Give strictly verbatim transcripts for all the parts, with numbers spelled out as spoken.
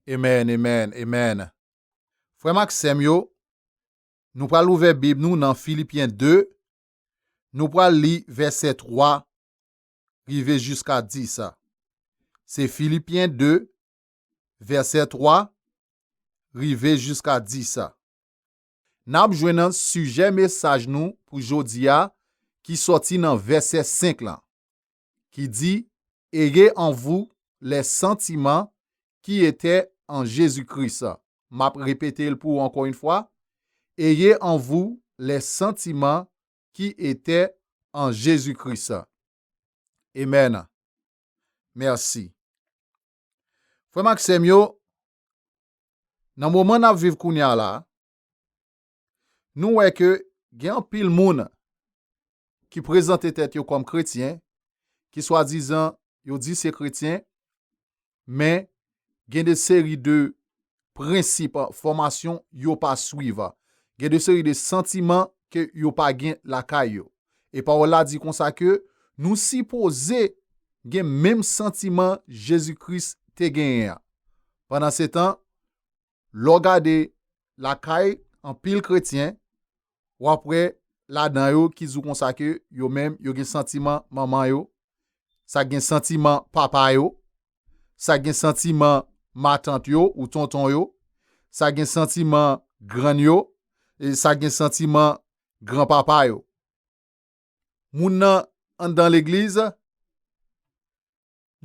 Amen, amen, amen. Frè m ak sè m yo, nou pral ouvè Bib nou nan Filipyen de, nou pral li vèsè twa rive jiska dis. Se Filipyen de, vèsè twa rive jiska dis. N ap jwenn nan sijè mesaj nou pou jodi a ki sòti nan vèsè senk lan, ki di, Ayez en vous les sentiments qui étaient en Jésus-Christ. M ap repete l pou ou ankò yon fwa. Ayez en vous les sentiments qui étaient en Jésus-Christ. Amen. Mèsi. Frè m ak sè m yo, nan moman n ap viv kounye a la, nou wè ke gen anpil moun ki prezante tèt yo kòm kretyen, ki swadizan yo di se kretyen, men gen de seri de prensip, fòmasyon yo pa swiv. Gen de seri de santiman ke yo pa gen lakay yo. E pawòl la di konsa ke nou sipoze gen menm santiman Jezi Kris te genyen an. Pandan se tan, lè w gade lakay anpil kretyen, w ap wè ladan yo ki di w konsa ke yo menm, yo gen santiman manman yo, sa gen santiman papa yo, sa gen santiman matant yo ou tonton yo, sa gen santiman grann yo, e sa gen santiman granpapa yo. Moun nan anndan legliz,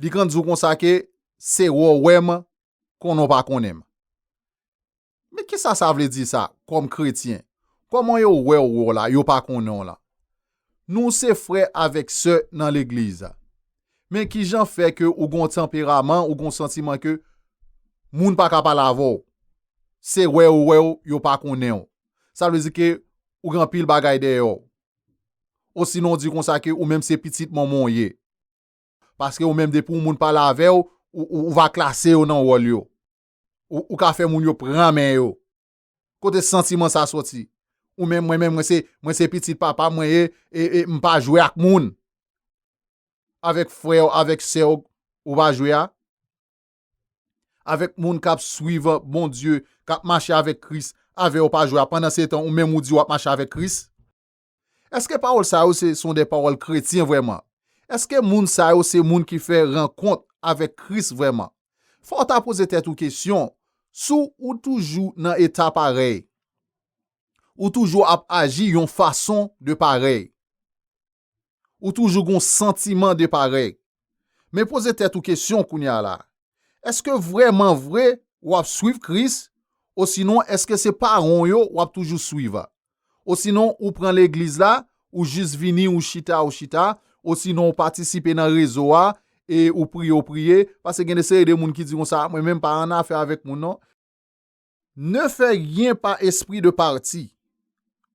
li konn di w konsa ke se wè w wè m, konnen w pa konnen m. Men kisa sa vle di sa, kòm kretyen? Kòman yo wè w wè w la, yo pa konnen w la? Nou se frè avèk sè nan legliz. Men kijan fè ke ou gon tanperaman, ou gon santiman ke moun pa ka pale avè w? Se wè yo wè w, yo pa konnen w. Sa vle di ke ou gen anpil bagay dèyè w. Osinon w di konsa ke ou menm se pitit manman w ye. Paske ou menm depi yon moun pale avè w, ou, ou, ou va klase yo nan wòl yo. Ou, ou ka fè moun yo pran men yo. Kote santiman sa soti? Ou menm, mwen menm, mwen se, mwen se pitit papa, mwen ye, e, e m pa jwe ak moun. Avèk frè w, avèk sè w, ou pa jwe a? Avèk moun k ap swiv Bondye, k ap mache avèk Kris, avè w pa jwe a. Pandan se tan, ou menm ou di w ap mache avèk Kris? Èske pawòl sa yo se, se de pawòl kretyen vrèman? Èske moun sa yo se moun ki fè rankont avèk Kris vrèman? Fò w ta poze tèt ou kesyon, si w toujou nan eta parèy, ou toujou ap aji yon fason de parèy, ou toujou gon santiman de parèy. Men poze tèt ou kesyon kounye a la. Èske vrèman vre w ap swiv Kris? Osinon, èske se paran w yo w ap toujou swiv? Osinon, ou pran legliz la, ou jis vini, ou chita, ou chita, osinon, ou patisipe nan rezo a, e ou priye, ou priye, paske gen de seri de moun ki di konsa, mwen menm pa annafè avèk moun non. Ne fais rien par esprit de parti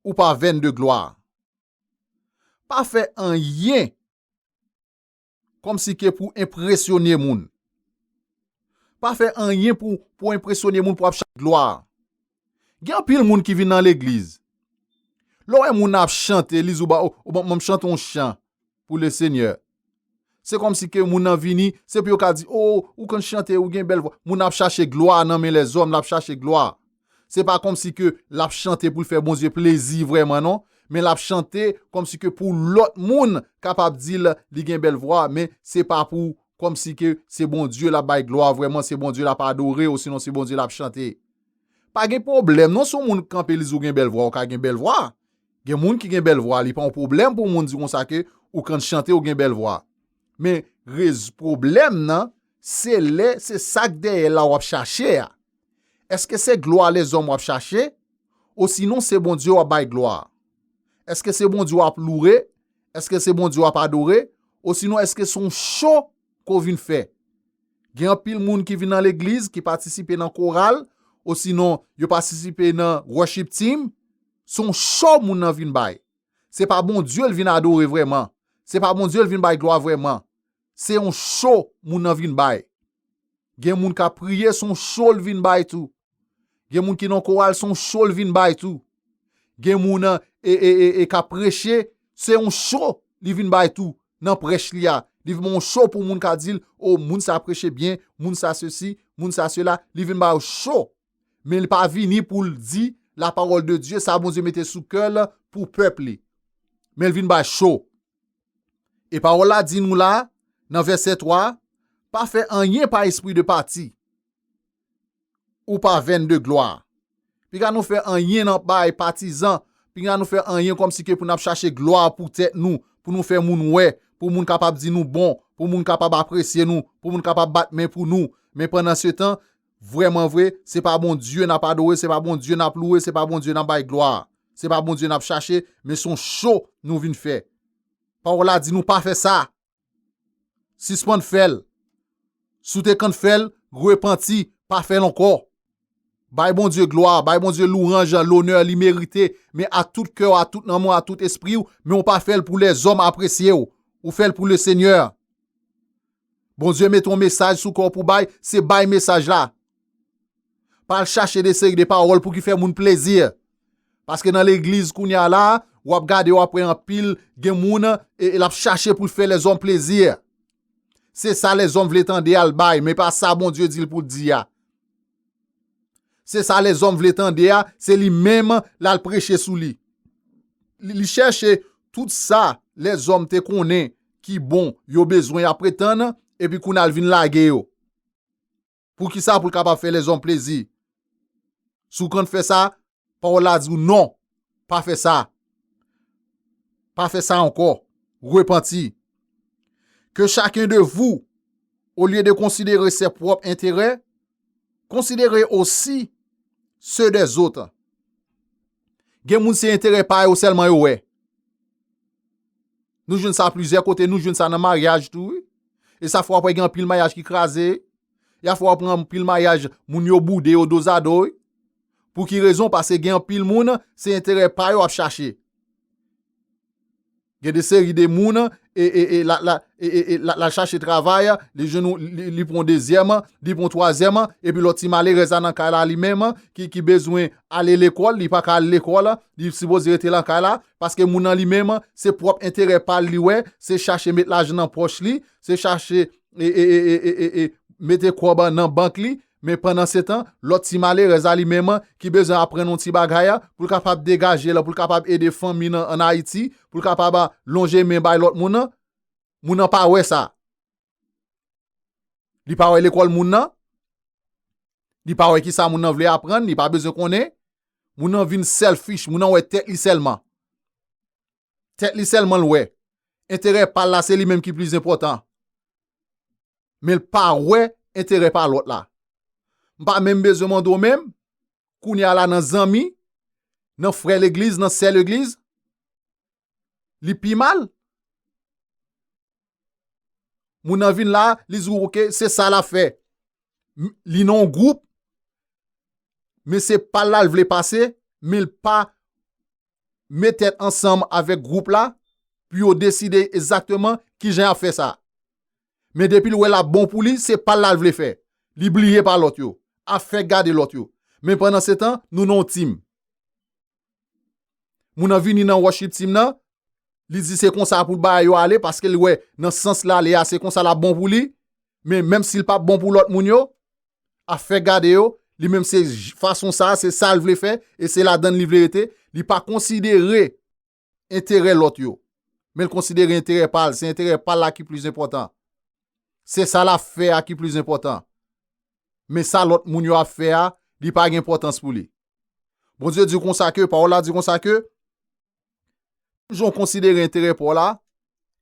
ou par vaine de gloire. Pa fè anyen kòmsi ke pou enpresyone moun. Pa fè anyen pou, pou enpresyone moun, pou ap chache glwa. Gen anpil moun ki vin nan legliz. Lè w wè moun ap chante, li di w ba, o, o, ban m chante yon chan pou Lesenyè. Se kòmsi ke moun nan vini, se pou yo ka di, o, ou konn chante, ou gen bèl vwa. Moun nan ap chache glwa nan men lèzòm, l ap chache glwa. Se pa kòmsi ke l ap chante pou l fè Bondye plezi vrèman non, men l ap chante kòmsi ke pou lòt moun kapab di l li gen bèl vwa, men se pa pou kòmsi ke se Bondye l ap bay glwa vrèman, se Bondye l ap adore, osinon se Bondye l ap chante. Pa gen pwoblèm non si yon moun kanpe li di w gen bèl vwa, ou ka gen bèl vwa. Gen moun ki gen bèl vwa, li pa yon pwoblèm pou moun di konsa ke ou konn chante, ou gen bèl vwa. Men rez-, pwoblèm nan, se lè se sa k dèyè la w ap chache a. Èske se glwa lèzòm w ap chache? Osinon se Bondye w ap bay glwa? Èske se Bondye w ap loure? Èske se Bondye w ap adore? Osinon èske se yon cho ke w vin fè? Gen anpil moun ki vin nan legliz, ki patisipe nan koral, osinon yo patisipe nan worship team, se yon cho moun nan vin bay. Se pa Bondye l vin adore vrèman. Se pa Bondye l vin bay glwa vrèman. Se yon cho moun nan vin bay. Gen moun k ap priye, se yon cho l vin bay tou. Gen moun ki nan koral, se yon cho l vin bay tou. Gen moun, e, e, e, e, k ap preche, se yon cho li vin bay tou nan prèch li a. Li vin yon cho pou moun ka di l, o, moun sa preche byen, moun sa sesi, moun sa, sela, li vin ba yo cho. Men li pa vini pou l di la parole de Dieu, sa Bondye mete sou kè l pou pèp li. Men l vin bay cho. E pawòl la di nou la, nan vèsè twa, pa fè anyen pa espri de pati ou pa vèn de glwa. Piga nou fè anyen nan bay patizan, piga nou fè anyen kòmsi ke pou n ap chache glwa pou tèt nou, pou nou fè moun wè, pou moun kapab di nou bon, pou moun kapab apresye nou, pou moun kapab bat men pou nou. Men pandan se tan, vrèman vre, se pa Bondye n ap adore, se pa Bondye n ap louwe, se pa Bondye n ap bay glwa. Se pa Bondye n ap chache, men se yon cho nou vin fè. Pawòl la di nou pa fè sa. Sispann fè l. Si w te konn fè l, repanti, pa fè l ankò. Bay Bondye glwa, bay Bondye louwanj, lonè li merite, men a tout kè w, a tout nanm ou, a tout espri w, men w pa fè l pou lèzòm apresye w. Ou fè l pou Lesenyè. Bondye mete yon mesaj sou kè w pou bay, se bay mesaj la. Pa al chache de seri de pawòl pou ki fè moun plezi. Paske nan legliz kounye a la, w ap gade, w ap wè anpil, gen moun, e, e l ap chache pou l fè lèzòm plezi. Se sa lèzòm vle tande a l bay, men pa sa Bondye di l pou l di a. Se sa lèzòm vle tande a, se li menm l al preche sou li. Li, li chèche tout sa lèzòm te konnen ki bon, yo bezwen, y ap pretann, epi kounye a l vin lage yo. Poukisa? Pou l kapab fè lèzòm plezi. Si w konn fè sa, pawòl la di w non, pa fè sa. Pa fè sa ankò. Repanti. Que chacun de vous, au lieu de considérer ses propres intérêts, considère aussi ceux des autres. Gen moun se enterè pa yo sèlman yo wè. Nou jwenn sa plizyè kote, nou jwenn sa nan maryaj tou, wi. E sa fè w ap wè gen anpil maryaj ki kraze. E sa fè w ap wè anpil maryaj, moun yo boude yo dozado, wi. Pou ki rezon? Paske gen anpil moun, se enterè pa yo ap chache. Gen de seri de moun, e, e, e, la, la, e, e, e, la, la chache travay, li jwenn yon, li, li pran yon dezyèm, li pran yon twazyèm, epi lòt ti malerèz la nan kay la li menm, ki, ki bezwen ale lekòl, li pa ka ale lekòl, li sipoze rete nan kay la, paske moun nan li menm, se pwòp enterè pa l li wè, se chache met lajan nan pòch li, se chache, e, e, e, e, e, e, e, mete kòb nan bank li, men pandan se tan, lòt ti malerèz la li menm, ki bezwen aprann yon ti bagay, pou l kapab degaje l, pou l kapab ede fanmi l an Ayiti, pou l kapab lonje men bay lòt moun nan, moun nan pa wè sa. Li pa wè lekòl moun nan, li pa wè kisa moun nan vle aprann, li pa bezwen konnen. Moun nan vin selfish, moun nan wè tèt li sèlman. Tèt li sèlman l wè. Enterè pa l la, se li menm ki plis enpòtan. Men l pa wè enterè pa lòt la. M pa menm bezwen mande w menm, kounye a la nan zanmi, nan frè legliz, nan sè legliz, li pi mal. Moun nan vin la, li di w, oke, se sa l ap fè. M-, li nan yon gwoup, men se pa l la l vle pase, men l pa met tèt ansanm avèk gwoup la pou yo deside egzakteman kijan y ap fè sa. Men depi l wè l ap bon pou li, se pa l la l vle fè. Li bliye pa lòt yo, ap fè gade lòt yo. Men pandan se tan, nou nan yon team. Moun nan vini nan worship team nan, li di se konsa pou l bagay yo ale, paske li wè nan sans l ale a, se konsa l ap bon pou li. Men menm si l p ap bon pou lòt moun yo, ap fè gade yo, li menm se j-, fason sa, se sa l vle fè, e se ladann li vle rete, li pa konsidere enterè lòt yo. Men l konsidere enterè pa l, se enterè pa l la ki plis enpòtan. Se sa l ap fè a ki plis enpòtan. Men sa lòt moun yo ap fè a, li pa gen enpòtans pou li. Bondye di konsa ke, pawòl la di konsa ke, jan w konsidere enterè pa w la,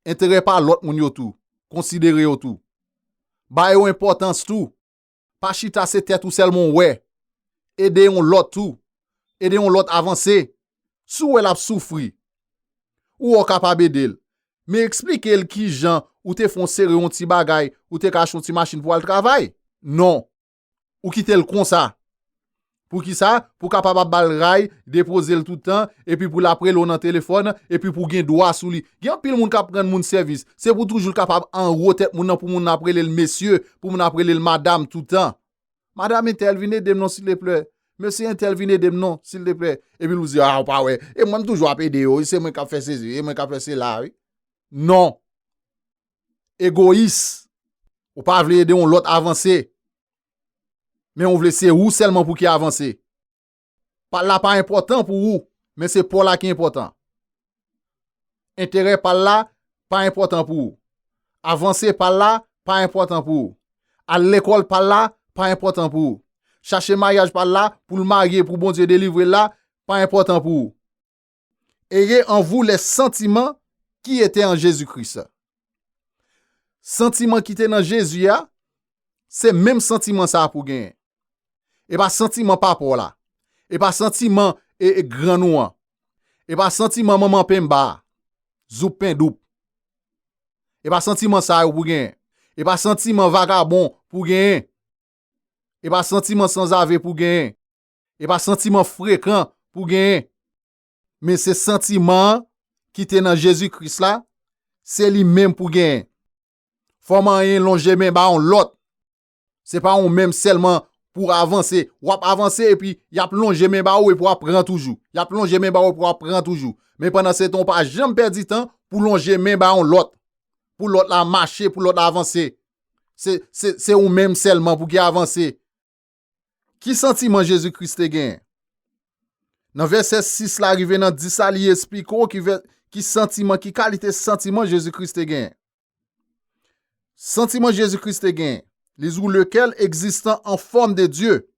enterè pa lòt moun yo tou, konsidere yo tou. Ba yo enpòtans tou. Pa chita se tèt ou sèlman w wè. Ede yon lòt tou. Ede yon lòt avanse. Si w wè l ap soufri, ou wè w kapab ede l. Men eksplike l kijan ou te fè yon sere yon ti bagay, ou te ka achte yon ti machin pou w al travay. Non. Ou kite l konsa. Poukisa? Pou w kapab ap ba l ray, depoze l tout tan, epi pou l ap rele w nan telefòn, epi pou w gen dwa sou li. Gen anpil moun k ap rann moun sèvis. Se pou toujou l kapab anwo tèt moun nan, pou moun nan ap rele l mesye, pou moun nan ap rele l madanm tout tan. Madanm entèl, vin ede m non, silteplè. Mesye entèl, vin ede m non, silteplè. Epi l di, a, ou pa wè. E mwen, m toujou ap ede yo, wi. Se mwen k ap fè sezi, e mwen k ap fè sela, wi. Non. Egoyis. Ou pa vle ede yon lòt avanse. Men ou vle se ou sèlman pou ki avanse. Pa l la pa enpòtan pou ou, men se pa w la ki enpòtan. Enterè pa l la pa enpòtan pou ou. Avanse pa l la pa enpòtan pou ou. Al lekòl pa l la pa enpòtan pou ou. Chache maryaj pa l la pou l marye, pou Bondye delivre l la, pa enpòtan pou ou. Ayez en vous les sentiments qui étaient en Jésus-Christ. Santiman ki te nan Jezi a, se menm santiman sa a pou genyen. E pa santiman papa w la. E pa santiman e, e grann ou an. E pa santiman manman penba a. Zoup pendoup. E pa santiman sa yo pou genyen. E pa santiman vagabon pou genyen. E pa santiman sanzave pou genyen. E pa santiman frekan pou genyen. Men se santiman an ki te nan Jezi Kris la, se li menm pou genyen. Fò manyen lonje men ba yon lòt. Se pa ou menm sèlman pou avanse. W ap avanse epi y ap lonje men ba ou epi w ap pran toujou. Y ap lonje men ba ou epi w ap pran toujou. Men pandan se tan, ou pa janm pèdi tan pou lonje men ba yon lòt. Pou lòt la mache, pou lòt la avanse. Se, se, se ou menm sèlman pou ki avanse. Ki santiman Jezi Kris te genyen? Nan vèsè sis la rive nan dis la, li esplike w ki, vè- ki santiman, ki kalite santiman Jezi Kris te genyen. Santiman Jezi Kris te genyen. Li di w, lequel, existant en forme de Dieu,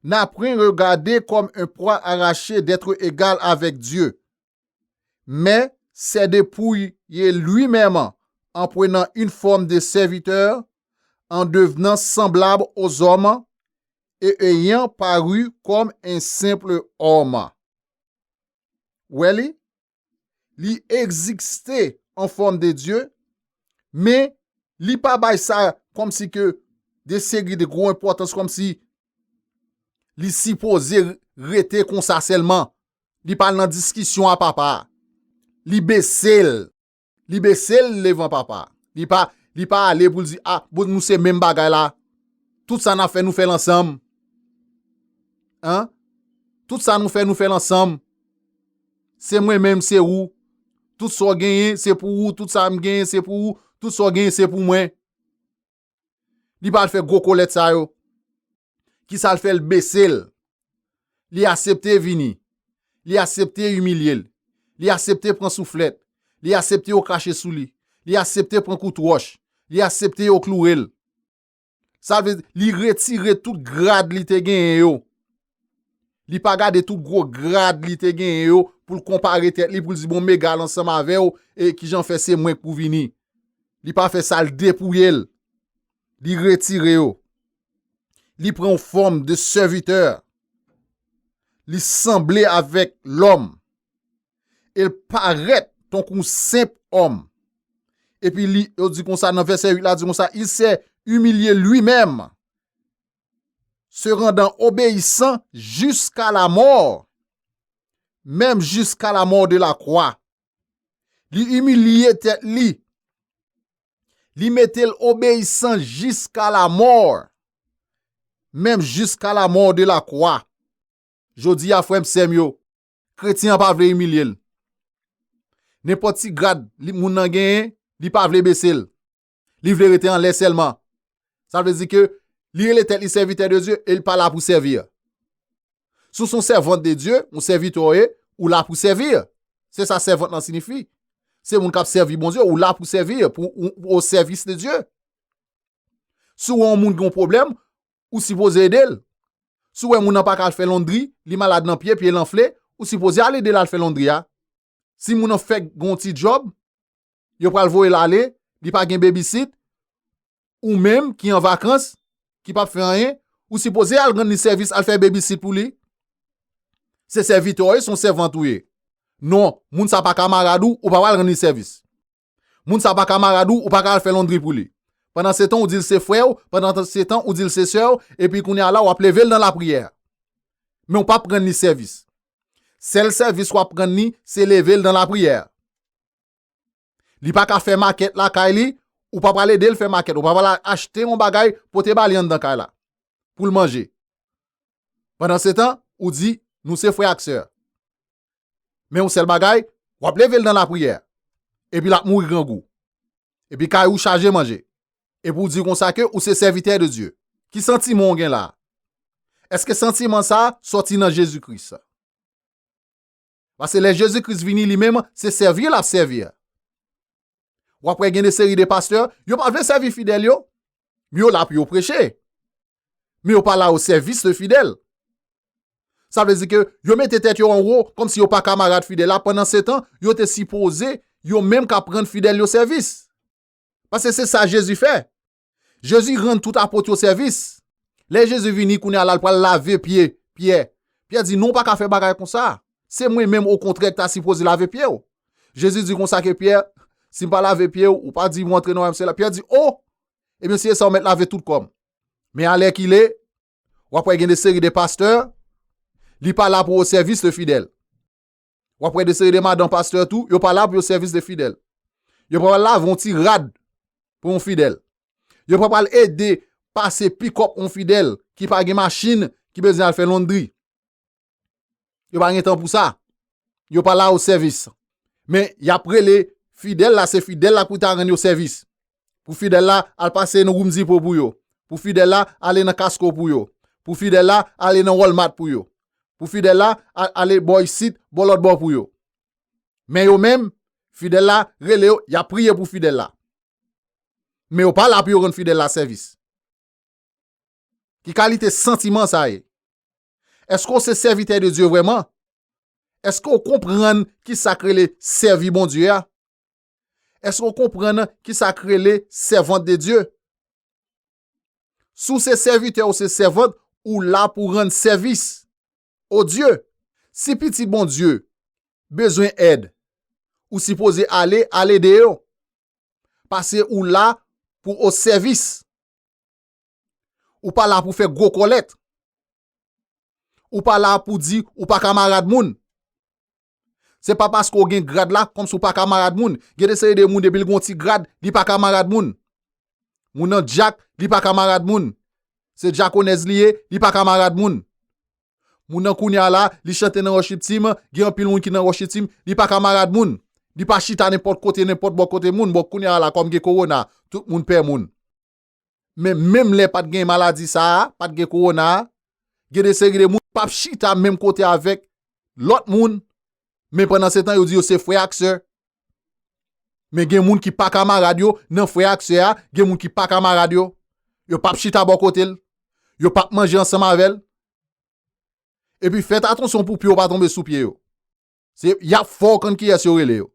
n'a point regardé comme un proie arrachée d'être égal avec Dieu, mais s'est dépouillé lui-même en prenant une forme de serviteur, en devenant semblable aux hommes et ayant paru comme un simple homme. Wè li? Li egziste an fòm de Dye, men li pa bay sa kòmsi ke de seri de gwo enpòtans, kòmsi li sipoze rete konsa sèlman. Li pa al nan diskisyon a papa a. Li bese l. Li bese l devan papa a. Li pa, li pa ale pou l di, a, bon, nou se menm bagay la. Tout sa n ap fè, nou fè l ansanm. An? Tout sa nou fè, nou fè l ansanm. Se mwen menm, se ou. Tout sa w genyen, se pou ou. Tout sa m genyen, se pou ou. Tout sa w genyen, se pou mwen. Li pa al fè gwo kolèt sa yo. Kisa l fè? L bese l. Li aksepte vini. Li aksepte imilye l. Li aksepte pran souflèt. Li aksepte yo krache sou li. Li aksepte pran kout wòch. Li aksepte yo kloure l. Sa vle di, li retire tout grad li te genyen yo. Li pa gade tout gwo grad li te genyen yo pou l konpare tèt li, pou l di, bon, m egal ansanm avè w, e kijan fè se mwen k pou vini. Li pa fè sa, l depouye l. Li retire yo. Li pran yon fòm de sèvitè. Li sanble avèk lòm. E l parèt tankou yon senp òm. Epi li, yo di konsa nan vèsè uit la, di konsa, il s'est humilié lui-même, se rendant obéissant jusqu'à la mort, même jusqu'à la mort de la croix. Li imilye tèt li. Li mete l obeyisan jiska lamò, menm jiska lamò de la croix. Jodi a, frè m, sè m yo, kretyen an pa vle imilye l. Nenpòt ti grad li, moun nan genyen, li pa vle bese l. Li vle rete anlè sèlman. Sa vle di ke li rele tèt li sèvitè de Dye e li pa la pou sèvi. Si w se yon sèvant de Dye, yon sèvitè w ye, ou la pou sèvi. Se sa sèvant lan siyifi. Se moun k ap sèvi Bondye, ou la pou sèvi, pou, ou, ou o sèvis de Dye. Si w wè yon moun gen yon pwoblèm, ou sipoze ede l. Si w wè moun nan pa ka al fè londri, li malad nan pye, pye l anfle, ou sipoze al ede l al fè londri a. Si moun nan fèk gen yon ti djòb, yo pral voye l ale, li pa gen babysit, ou menm ki an vakans, ki p ap fè anyen, ou sipoze al rann li sèvis, al fè babysit pou li. Se sèvitè w ye, se yon sèvant ou ye. Non, moun sa pa kamarad ou, ou pa pral rann li sèvis. Moun sa pa kamarad ou, ou pa ka al fè londri pou li. Pandan se tan, ou di l se frè w, pandan se tan, ou di l se sè w, epi kounye a la, w ap leve l nan lapriyè. Men w p ap rann li sèvis. Sèl sèvis w ap rann li, se leve l nan lapriyè. Li pa ka fè makèt lakay li, ou pa pral ede l fè makèt, ou pa pral achte yon bagay, pote ba li anndan kay la, pou l manje. Pandan se tan, ou di, nou se frè ak sè. Men yon sèl bagay, w ap leve l nan lapriyè. Epi l ap mouri grangou. Epi kay ou chaje manje. Epi w di konsa ke ou se sèvitè de Dye. Ki santiman w gen la? Èske santiman sa a sòti nan Jezi Kris? Paske lè Jezi Kris vini li menm, se sèvi l ap sèvi. W ap wè gen de seri de pastè, yo pa vle sèvi fidèl yo, men yo la pou yo preche. Men yo pa la o sèvis de fidèl. Sa vle di ke yo mete tèt yo anwo, kòmsi yo pa kamarad fidèl la, pandan se tan, yo te sipoze yo menm k ap rann fidèl yo sèvis. Paske se sa Jezi fè. Jezi rann tout apot yo sèvis. Lè Jezi vini kounye a la, l pral lave pye Pyè. Pyè di, "Non, w pa ka fè bagay konsa. Se mwen menm, okontrè, ki ta sipoze lave pye w." Jezi di konsa ke Pyè, "Si m pa lave pye w, ou pa di m antre nan wayòm syèl la." Pyè di, "O! Ebyen, si e sa, ou mèt lave tout kò m." Men alèkile, w ap wè gen de seri de pastè, li pa la pou o sèvis de fidèl. W ap wè de seri de madanm pastè tou, yo pa la pou yo sèvis de fidèl. Yo pa pral lave yon ti rad pou yon fidèl. Yo pa pral ede pase pikòp yon fidèl ki pa gen machin, ki bezwen al fè londri. Yo pa gen tan pou sa. Yo pa la o sèvis. Men y ap rele fidèl la, se fidèl la pou ta rann yo sèvis. Pou fidèl la al pase nan Home Depot pou yo. Pou fidèl la ale nan Costco pou yo. Pou fidèl la ale nan Walmart pou yo. Pou fidèl la a-, ale bò isit, bò lòt bò pou yo. Men yo menm, fidèl la rele yo, y ap priye pou fidèl la. Men yo pa la pou yo rann fidèl la sèvis. Ki kalite santiman sa ye? Èske w se sèvitè de Dye vrèman? Èske w konprann ki sa k rele sèvi Bondye a? Èske w konprann ki sa k rele sèvant de Dye? Si w se sèvitè ou se sèvant, ou la pou rann sèvis. O Dye, si pitit Bondye bezwen èd, ou sipoze ale, al ede yo. Paske ou la pou o sèvis. Ou pa la pou fè gwo kòlèt. Ou pa la pou di ou pa kamarad moun. Se pa paske w gen grad la, kòmsi w pa kamarad moun. Gen de seri de moun, depi l gen yon ti grad, li pa kamarad moun. Moun nan dyak, li pa kamarad moun. Se dyakonèz li ye, li pa kamarad moun. Moun nan kounye a la, li chante nan worship team, gen anpil moun ki nan worship team, li pa kamarad moun. Li pa chita nenpòt kote, nenpòt bò kote moun. Bon, kounye a la, kòm gen kowona, tout moun pè moun. Men menm lè pa t gen maladi sa a, pa t gen kowona a, gen de seri de moun p ap chita menm kote avèk lòt moun, men pandan se tan yo di yo se frè ak sè. Men gen moun ki pa kamarad yo nan frè ak sè a, gen moun ki pa kamarad yo. Yo p ap chita bò kote l. Yo p ap manje ansanm avè l. Epi fèt atansyon pou pye w pa tonbe sou pye yo. Se, y ap fè w konn kiyès yo rele yo.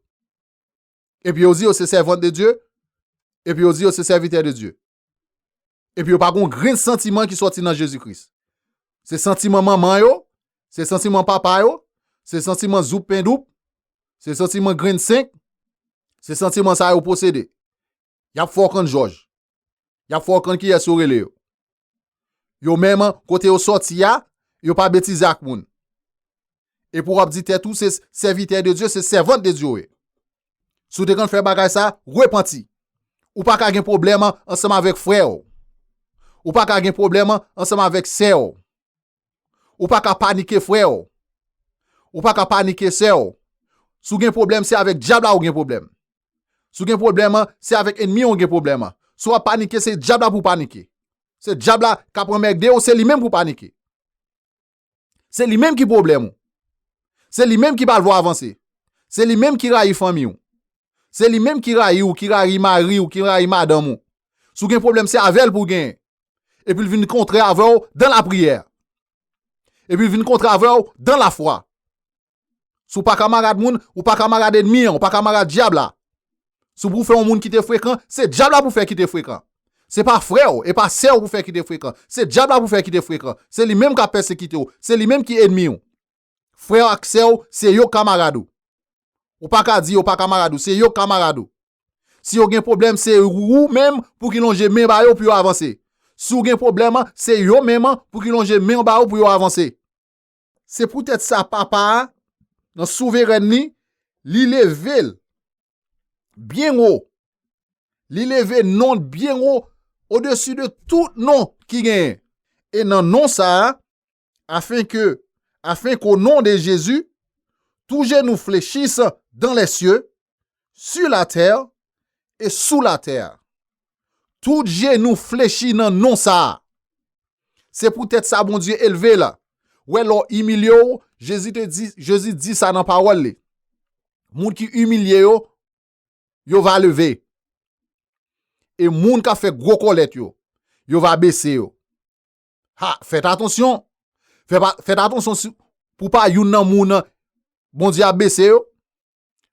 Epi yo di yo se sèvant de Dye, epi yo di yo se sèvitè de Dye. Epi yo pa gon grenn santiman ki sòti nan Jezi Kris. Se santiman manman yo, se santiman papa yo, se santiman zoup pen doup, se santiman grenn senk, se santiman sa yo posede. Y ap fè w konn jòj. Y ap fè w konn kiyès yo rele yo. Yo menm, kote yo sòti a, yo pa betize ak moun. Epi w ap di tèt ou se sèvitè de Dye, se sèvant de Dye w ye. Si w te konn fè bagay sa, repanti. Ou pa ka gen pwoblèm ansanm avèk frè w. Ou pa ka gen pwoblèm ansanm avèk sè w. Ou pa ka panike frè w. Ou pa ka panike sè w. Si w gen pwoblèm, se avèk dyab la ou gen pwoblèm. Si w gen pwoblèm, se avèk ènmi w gen pwoblèm. Si w ap panike, se dyab la pou w panike. Se dyab la k ap anmède w, se li menm pou w panike. Se li menm ki pwoblèm ou. Se li menm ki pa vle w avanse. Se li menm ki rayi fanmi w. Se li menm ki rayi w, ki rayi mari w, ki rayi madanm ou. Si w gen pwoblèm, se avè l pou w genyen. Epi l vin kontrè avè w dan lapriyè. Epi l vin kontrè avè w dan lafwa. Si w pa kamarad moun, ou pa kamarad ènmi an, ou pa kamarad dyab la. Si w pou fè yon moun kite frekan, se dyab la pou fè kite frekan. Se pa frè w, e pa sè w pou fè kite frekan. Se dyab la pou fè kite frekan. Se li menm k ap pèsekite w. Se li menm ki ènmi w. Frè w ak sè w, se yo k kamarad ou. Ou pa ka di yo pa kamarad ou, se yo k kamarad ou. Si yo gen pwoblèm, se ou menm pou ki lonje men ba yo pou yo avanse. Si w gen pwoblèm, se yo menm pou ki lonje men ba ou pou yo avanse. Se poutèt sa Papa a, nan souverèn li, li leve l byen wo. Li leve non l byen wo, odesi de tout non ki genyen. E nan non sa a, afin que, afin qu'au nom de Jésus, tout genou fléchisse dans les cieux, sur la terre et sous la terre. Tout genou flechi nan non sa a. Se poutèt sa Bondye elve l. Wè, lè w imilye w, Jezi te di, Jezi di sa nan pawòl li. Moun ki imilye yo, yo va leve. E moun k ap fè gwo kòlèt yo, yo va bese yo. Ha, fèt atansyon. Fè pa, fèt atansyon si, pou pa youn nan moun Bondye ap bese yo.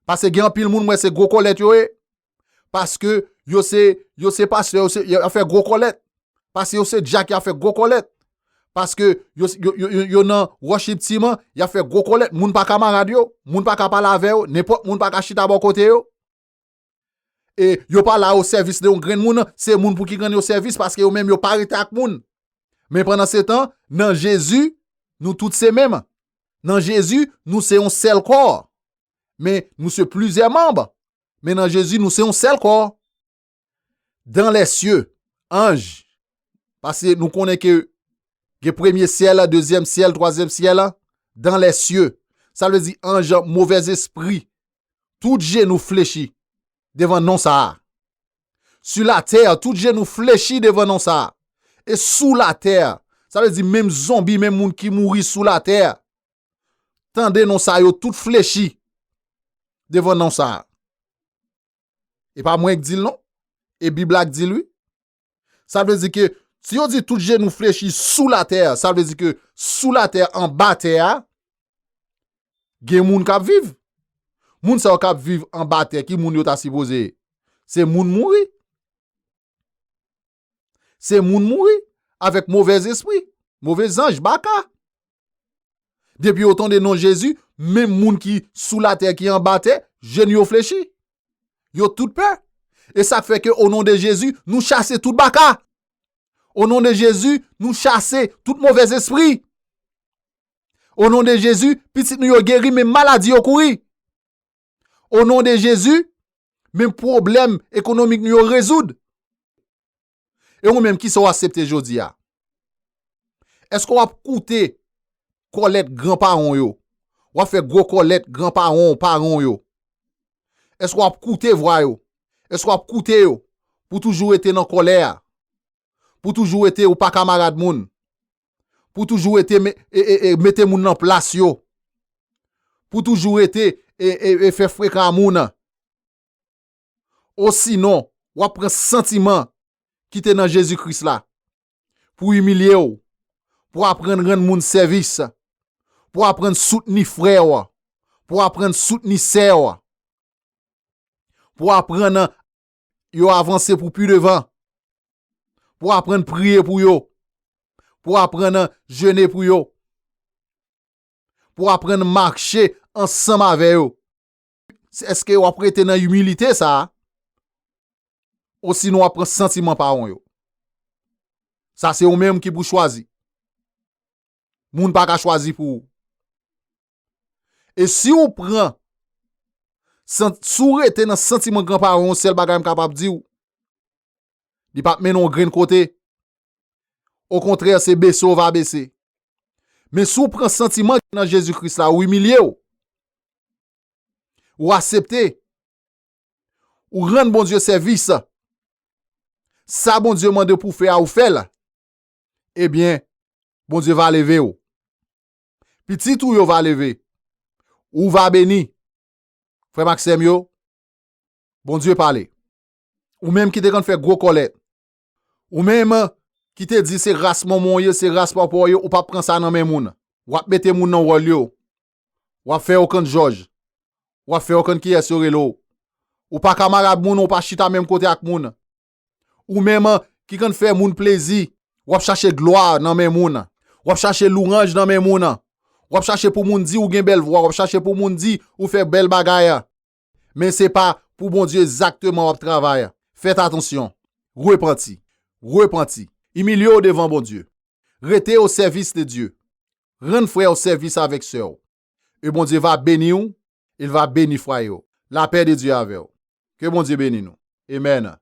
Paske gen anpil moun, mwen, se gwo kòlèt yo ye. Paske yo se, yo se pastè, yo se, y ap fè gwo kòlèt. Paske yo se dyak, y ap fè gwo kòlèt. Paske yo, yo, yo, yo, yo nan worship team an, y ap fè gwo kòlèt. Moun pa kamarad yo, moun pa ka pale avè yo, nenpòt moun pa ka chita bò kote yo. E yo pa la o sèvis de yon grenn moun, se moun pou ki rann yo sèvis, paske yo menm yo pa rete ak moun. Men pandan se tan, nan Jezi, nou tout se menm. Nan Jezi, nou se yon sèl kò. Men nou se plizyè manm. Men nan Jezi, nou se yon sèl kò. Dans les cieux, anj. Paske nou konnen ke gen premye syèl, dezyèm syèl, twazyèm syèl, dans les cieux. Sa vle di anj, movèzespri. Tout jenou flechi devan non sa a. Sur la terre, tout jenou flechi devan non sa a. E sou latè, sa vle di menm zonbi, menm moun ki mouri sou latè, tande non sa yo, tout flechi devan non sa a. E pa mwen k di l non. E Bib la k di l wi. Sa vle di ke si yo di tout jenou flechi sou latè, sa vle di ke sou latè, anba tè a, gen moun k ap viv. Moun sa yo k ap viv anba tè, ki moun yo ta sipoze ye? Se moun mouri. Se moun mouri avèk movèzespri, movèzanj, baka. Depi yo tande non Jezi, menm moun ki sou latè, ki anba tè, jenou yo flechi. Yo tout pè. E sa k fè ke, o non de Jezi, nou chase tout baka. O non de Jezi, nou chase tout movèzespri. O non de Jezi, pitit nou yo geri, menm maladi yo kouri. O non de Jezi, menm pwoblèm ekonomik nou yo rezoud. E ou menm, kisa w aksepte jodi a? Èske w ap koute kòlèt gran pawon yo? W ap fè gwo kòlèt gran pawon, pawon yo? Èske w ap koute vwa yo? Èske w ap koute yo pou toujou rete nan kòlè a? Pou toujou rete ou pa kamarad moun? Pou toujou rete me-, e, e, e, mete moun nan plas yo? Pou toujou rete e, e, e fè frekan a moun? Osinon, w ap pran santiman ki te nan Jezi Kris la pou imilye w, pou aprann rann moun sèvis, pou aprann soutni frè w, pou aprann soutni sè w, pou aprann yo avanse pou pi devan, pou aprann priye pou yo, pou aprann jene pou yo, pou aprann mache ansanm avè yo. Èske w ap rete nan imilite sa a? Osinon w ap pran santiman pawon yo? Sa se ou menm ki pou chwazi. Moun pa ka chwazi pou ou. E si w pran, san-, si w rete nan santiman gran pawon, yon sèl bagay m kapab di w, li p ap mennen w grenn kote. Okontrè, se bese w va bese. Men si w pran santiman ki nan Jezi Kris la, ou imilye w, ou aksepte, ou rann Bondye sèvis, sa Bondye mande pou w fè a, ou fè l, ebyen, Bondye va leve w. Pitit ou yo va leve. Ou va beni. Frè m ak sè m yo, Bondye pale. Ou menm ki te konn fè gwo kòlèt. Ou menm ki te di se ras manman w ye, se ras papa w ye, ou p ap pran sa nan men moun. W ap mete moun nan wòl yo. W ap fè yo konn jòj. W ap fè yo konn kiyès yo rele w. Ou pa kamarad moun, ou pa chita menm kote ak moun. Ou menm ki konn fè moun plezi, w ap chache glwa nan men moun. W ap chache louwanj nan men moun. W ap chache pou moun di ou gen bèl vwa, w ap chache pou moun di ou fè bèl bagay. Men se pa pou Bondye egzakteman w ap travay. Fèt atansyon. Repanti. Repanti. Imilye w devan Bondye. Rete o sèvis de Dye. Rann frè w sèvis avèk sè w. E Bondye va beni w, il va beni fwaye w. Lapè de Dye avè w. Ke Bondye beni nou. Amèn.